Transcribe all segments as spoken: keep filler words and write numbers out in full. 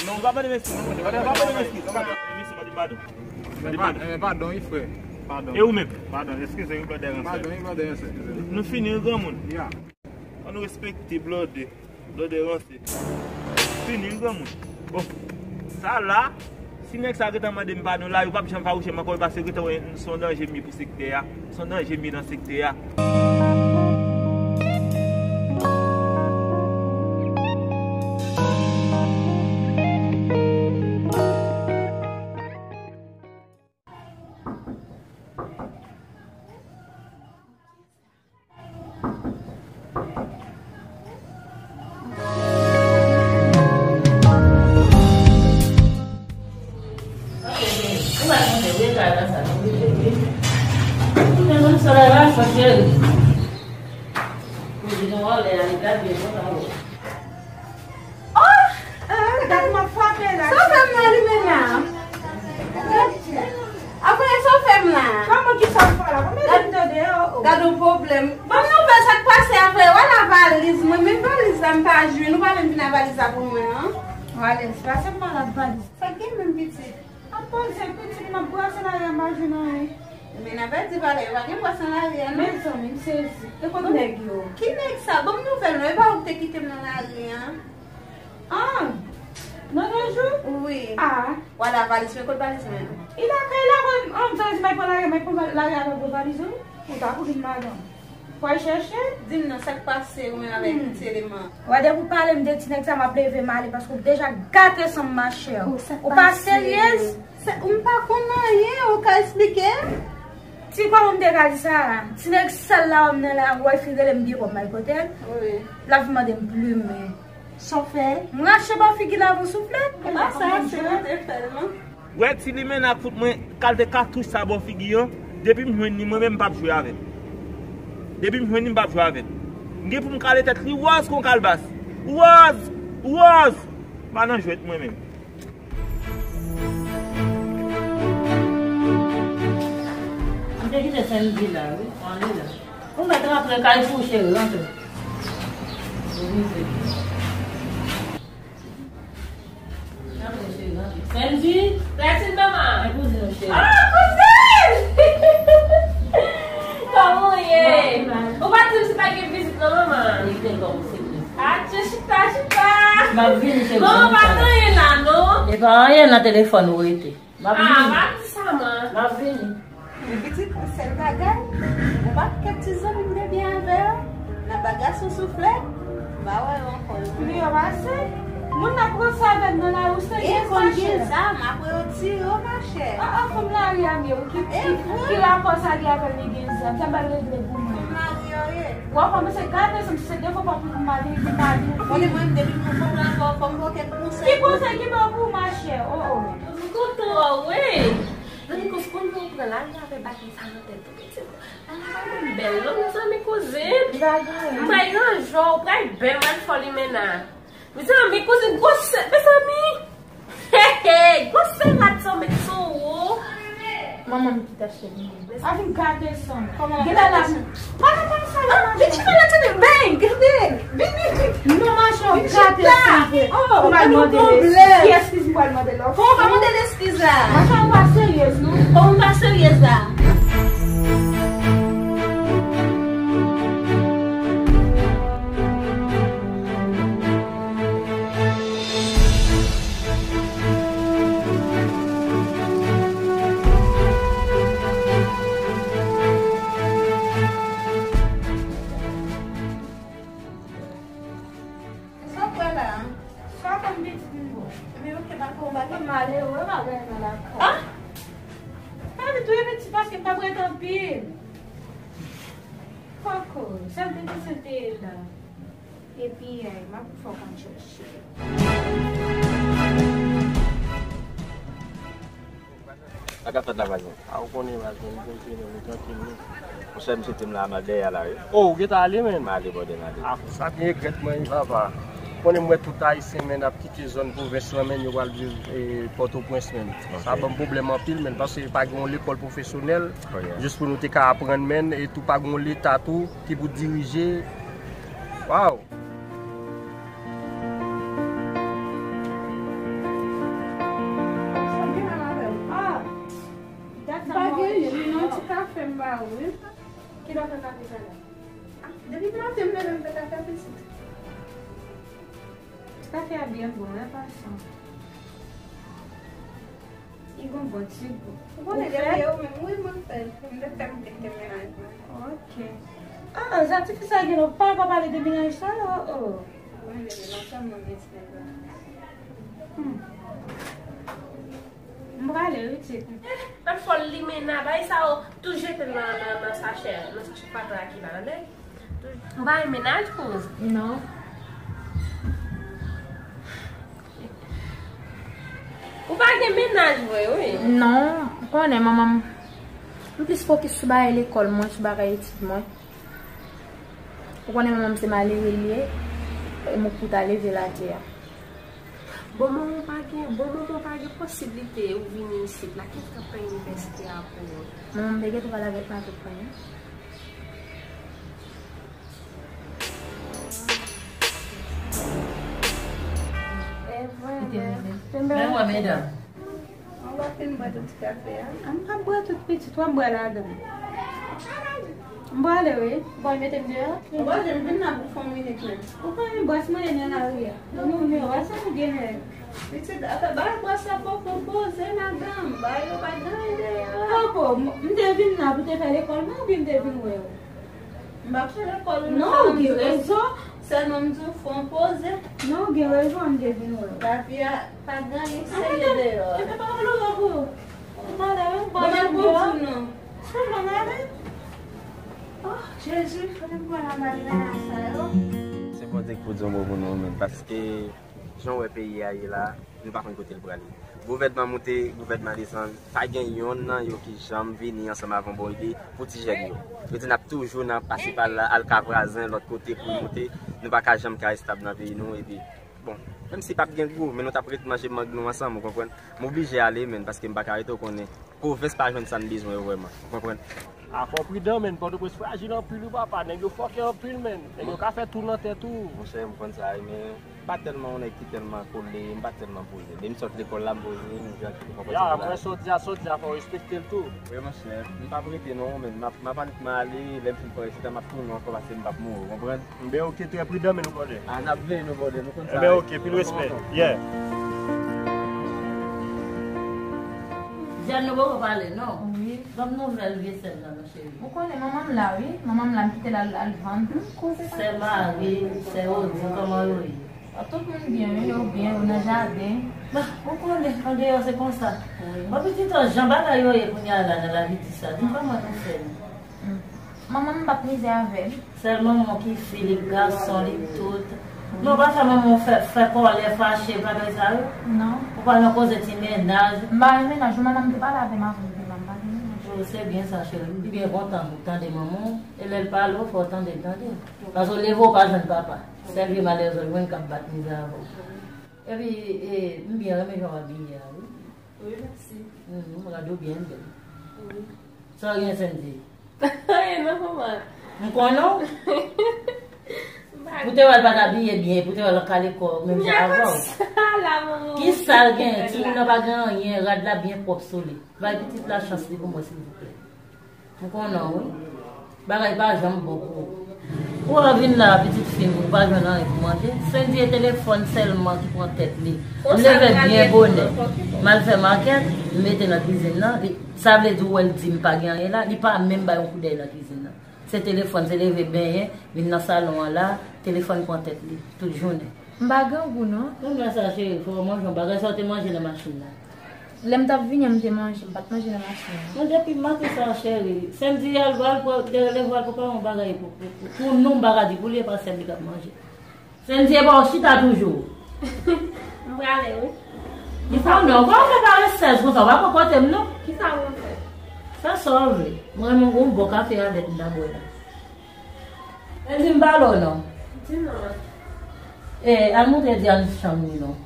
Non, ou pa mande m eskiz, non, monchè. Ou pa mande m eskiz. Mesye, mande m padon. Mande m padon. Padon, wi, frè. Padon. E ou menm? Padon, eskize, wi, blòdè ransè. Padon, wi, blòdè ransè, eskize. Nou fini, wi, granmoun. Ya. Ann respekte blòdè. Blòdè ransè. Fini, wi, granmoun. Bon, sa la, si nèg sa gentan mande m padon la, yo p ap janm fawouche m ankò, paske yo gentan wè se yon danje m ye pou sektè a. Se yon danje m ye nan sektè a. Oh! Ah, gad m ap frape la. Sa w fè m nan limen la? Apre sa w fè m la? Kòman ki sa w fè la? Kòman gad, m tande, oh, oh. Gad yon pwoblèm. Ban m nouvèl sa k pase apre. Wala valiz mwen, men valiz la m pa jwenn. Ou pa menm vin ak valiz la pou mwen, an? Valiz, pase m malad valiz. Sa k gen menm pitit? Ap poze pitit m ap brase lari a, m pa jwenn anyen. Men n ap pèdi valè, yo pa gen pòs nan lari a, non? Mezanmi, m sezi. E kot nèg yo? Ki nèg sa? Ban m nouvèl non, e pa ou ki te kite m nan lari a? Ah! Nan de jou? Wi. Ah! Wala valiz mwen, kot valiz mwen? I lakay la, mwen, an, m sezi, m al pran lari a, m al pran lari a, m al pran valiz ou. Ou ta kouri m madan. Fò al chèche. Di m non, sa k pase ou menm avèk ti eleman? Wè, depi w pale m de ti nèg sa, m ap leve m ale, paske w deja gate san m, machè. Ou pa seryez? M pa konn anyen, ou ka esplike m? Ti kòman m te ka di sa? Ti nèg sal la, m nan la, wè fi rele m byen kòm m al kote l. Wi. L ap vin mande m plimen. Sa w fè? M rache bò figi l avè yon souflèt. E pa sa, se ou te fè l, non? Wè ti limena k fout mwen kalite katouch sa bò figi an. Depi m jwenn li, mwen menm m p ap jwe avè l. Depi m jwenn li, m p ap jwe avè l. M gen pou m kale tèt li wòz kon kalbas. Wòz! Wòz! M pa nan jwèt mwen menm. M te kite Sendy la, wi. Ann ale la. Ou mèt rantre kay pou cheri, rantre. Rantre, cheri, rantre. Sendy! Platin, manman! Men kouzin ou, cheri. Ah, kouzin! Kòman w ye? Ou pa di m si pa gen vizit, non, manman? Li te kòm se vizit. Atye, chita, chita! M ap vini, cheri. Manman, pa gen anyen la, non? E pa anyen nan telefòn ou rete. M ap vini. Ah, pa di sa, man. M ap vini. Men pitit, sèl bagay, ou pa kèk ti zanmi m te byen avè yo, nan bagay sou souflèt, m pa wè yo ankò, non. Li yo pase. Moun nan pran sa avè m nan lari, se gen zam, machè. Gen zam, apre yo tire yo, machè. Ah, ah, fanm lari a m ye, wi, ki, ki, ki rapò sa gen avè l, li gen zam, sa m pral regle pou mwen. Fanm lari yo ye. W ap panse gade, se, se defo pa pou m pa vini, pou m pa vini. Konnen mwen, depi m konn la ankò, fò m ba w kèk konsèy. Ki konsèy ki bon pou ou, machè? Oh, oh. M kontan wè w, wi. Zanmi, kouz, konn pou w pran lari avè bagay sa nan tèt ou, pitit. Lari a pa konn bèl, non, mezanmi, kouzin. M pral ranje w, ou pral bèl, w pral fò limena. Mezanmi, kouzin, gwosè, mezanmi. Hey, hey, gwosè rad sa w met sou ou. Manman m ki t achte pou mwen. A vin gade san. Kòman w ap gade san? Pa nan tan sa la, machè. Vin chita la, tande, bèy, gade. Vin, vin, vin. Non, machè, w gate sa. Oh, ou pral mande l eskiz. Ki eskiz m pral mande l? Kòman w va mande l eskiz la? Machè, ou pa seryez, non. Kòman w pa seryez la? Sa w kwè la? Sa w konn pitit m bon? Ebyen, oke, pa konn bagay. Malere, pa gen nan lakay. Ah! Pa vin touye pitit paske m p ap ret anpil. Poko, sa m te panse l te ye la. Epi, eh, m ap fè w konn chèche. Sa k ap fèt la, vwazen? A, ou konnen, vwazen, m poze menm, m trankil, wi. Monchè, m soti m la, m al dèyè la, wi. Oh, ou gentan ale, menn? M ale, brother, m ale. A, sa te regrèt mwen, wi, papa. Ou konnen, m wè tout Ayisyen, menn, ap kite zòn pwovens lan, menn, yo pral viv, eh, Pòtoprens, menn. Ok. Sa ban m pwoblèm anpil, menn, paske pa gen yon lekòl pwofesyonèl, oh, yeah, jis pou nou te ka aprann, menn, e tou pa gen yon leta tou ki pou dirije. Waw! Sa gen la avè m. Ah! Dat sa m pa gen ji, non, ti kafe m ba ou, wi. Kilè w fè kafe sa la? Ah, depi maten m leve m fè kafe pitit. Kafe a byen bon, wi, an pasan. Li gon bon ti gou. Ou konnen depi ou menm, wi, mwen fè l. M te fè m te fè mennaj mwen. Ok. Ah, sa tifi sa gen, ou pa, pa pale de mennaj sa, oh, oh. Mwen leve lontan mwen gen ti nèg la. Hmm. M prale, wi, ti. Eh, lòt fwa l limen nan, bay sa yo, tou jete nan, nan, nan sachè, nan sachè fatra ki la, tande? Ou pa gen mennaj, kouz? Non. Ou pa gen mennaj vre, wi? Non, ou konnen manman m, m plis fokis sou bagay lekòl mwen, sou bagay etid mwen. Ou konnen manman m se malere li ye, e mwen pou ta leve l atè a. Bon, manman w pa gen, bon, manman w pa gen posiblite ou vini isit la. Kiyès k ap fè inivèsite a pou ou? Manman m te gentan pale avèk Matot mwen. E vre, men. Men wè, medam. An w ap fin bwè tout ti kafe a? An m p ap bwè tout pitit, w ap bwè ladan. M prale wi. Bon, mete m deyò. Bon, jan m vin la pou fon minit menm. Ou konnen bwès mwen ye nan lari a. Nou, nou, wè sa nou gen nèg. Pitit, atò, bay bwès la poko poze ladan. Bay yo pa gen deyò. Poko, m, m te vin la pou te fè lekòl mwen oubyen m te vin wè w? M pa fè lekòl ou. Non, ou gen rezon. Sèlman m di w fon poze. Non, ou gen rezon, m te vin wè w. Lavi a pa gen anyen serye deyò. Epi pa vle wè pou ou. Ou pa la menm, ou pa menm deyò. Ou pa la menm. Oh, Jezi, fò m pran nan bagay sa yo. Se Bondye ki pou di yon mo pou nou, men, paske jan w wè peyi a ye la, nou pa konn kote l prale. Gouvènman moute, gouvènman desann, pa gen yonn nan yo ki janm vini ansanm avè yon bon ide pou ti jèn yo. Yo di n ap toujou nan pase pa la, al Kavrazen, lòt kote pou moute. Nou pa ka janm ka estab nan peyi nou, epi, bon, menm si p ap gen gou, men nou t ap ret manje mang nou ansanm, ou konprann? M oblije ale, menn, paske m pa ka rete, w konnen. Pwovens pa jwenn sa n bezwen yo vrèman. Ou konprann? A, fò w pridan, menn. Pòtoprens frajil anpil, wi, papa. Nèg yo fòkè anpil, menn. Nèg yo ka fè tou nan tèt ou. Monchè, m konn sa, wi, men m pa tèlman yon nèg ki tèlman kole, m pa tèlman poze. Depi m sot lekòl la, m poze, m trankil, m fè pati de lavi. Ya, mwen sot di a, sot di a, fò w respekte l tou. Wi, monchè, m p ap rete non, menn. M ap, m ap annik mwen ale, lè m fin fè resita, m ap tounen ankò paske m p ap mouri, ou konprann? Enben, oke, trè pridan, men nou konnen. A, n ap veye nou, brother, nou konn sa. Enben, oke, pil respè. Yeah. Jèn, nou poko pale, non. Wi. Ban m nouvèl vye sè m nan, non, cheri. Ou konnen manman m la, wi. Manman m la, m kite l al, al vann. Sè Mari, sè Odi, kòman yo ye? A, tout moun byen, wi, yo byen, yo nan jaden. Bon, ou konnen, andeyò se konsa. Wi. Bon, pitit, jan bagay yo ye kounye a la, nan lavi di sa, di m kòman nou fè, non? Hmm. Manman m p ap mize avè l. Sèl manman w ki fi, li gason, li tout. Non, pa fè manman w fè, fè kòlè, fache, bagay sa yo. Non. Ou pa nan koze ti mennaj. M pa gen mennaj, manman m te pale avè m avan m te la, m pa gen mennaj. Oh, se byen sa, cheri. M byen kontan pou tande manman w. E lè l pale w, fò w tande l, tande. Paske w leve, w pa jwenn papa. Sèl vye malè w jwenn k ap bat mizè avè w. Epi, e, m byen renmen jan w abiye a, wi. Wi, mèsi. Mhm, rad ou byen bèl. Wi. Sa w gen, Sendy? Anyen non, manman. M konnen w. Pou te wè l pa t abiye byen, pou te wè l an kale kò, menm jan avè w. Ki sa l gen? Timoun nan pa gen anyen, rad la byen pwòp sou li. Bay pitit la chans li pou mwen, silvouplè. M konnen w, wi. Bagay pa janm bon pou ou. Ou a vin la, pitit fi m, ou pa jwenn anyen pou manje. Sendy e telefòn sèlman ki pran tèt li. M leve byen bonè. M al fè makèt, m mete nan kizin nan. Li, sa vle di ou wè l di m pa gen anyen la, li pa menm bay yon koudèy nan kizin nan. Se telefòn, se leve benyen, vin nan salon an la, telefòn pran tèt li, tout jounen. M pa grangou non. Kounye a sa, cheri, fò w manje yon bagay, sa w te manje nan machin nan. Lè m t ap vini an, m te manje, m pa t manje nan machin nan. Non, depi maten sa, cheri, Sendy al, al, al, te leve al prepare yon bagay pou, pou, pou, pou nou, m pa ka di pou li, e pa sèl li k ap manje. Sendy, e pa w chita toujou. M prale, wi. Li fò non, kòman w fè parèsèz konsa? W pa konpòte m non. Kisa w fè? Fè sa w vle. Mwen, mwen gon bon kafe a lèt m ta bwè la. Sendy, m pale w non. Di non. E, al montre Diane chanm li non.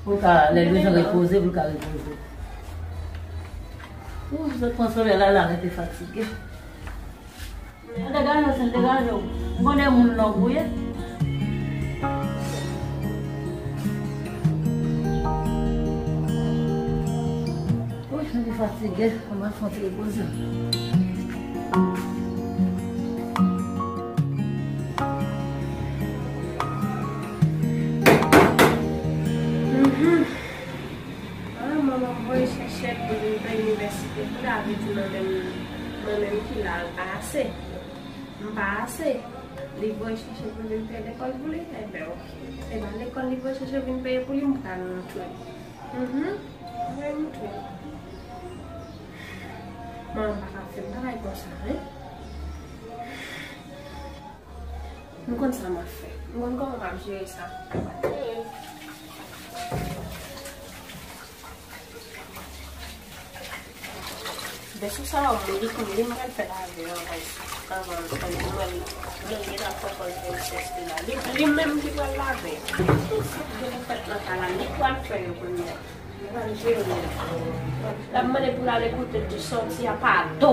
Pou l ka, lè l bezwen repoze, pou l ka repoze. Ou, zòt pran solèy la, la, rete fatige. Degaje w, Sendy, degaje w. M konnen moun nòb ou ye. Wi, m te fatige. Ann al fè yon ti repoze. Mhm. Ah, manman voye chèche l pou vin peye inivèsite pou David, di mwen menm, mwen menm ki la, l pa ase. M pa ase. Li voye chèche pou vin peye lekòl pou li. Enben, oke. Se pa lekòl li voye chèche vin peye pou li, m pral montre. Mhm. Mwen montre. Manman pa ka fè bagay konsa, wi. M konn sa m ap fè. M konn kòman m ap jere sa. Vèso sa a, mwen li, li mwen fè lave anvan, anvan l fè, mwen, mwen li la pran kòl fè sèste la. Li, li menm ki pral lave. Tout sa ki gen pou fèt nan kay la, li pral fè yo kounye a. Li pral jere yo. L ap mande pou l ale kote l te sòti a pa do.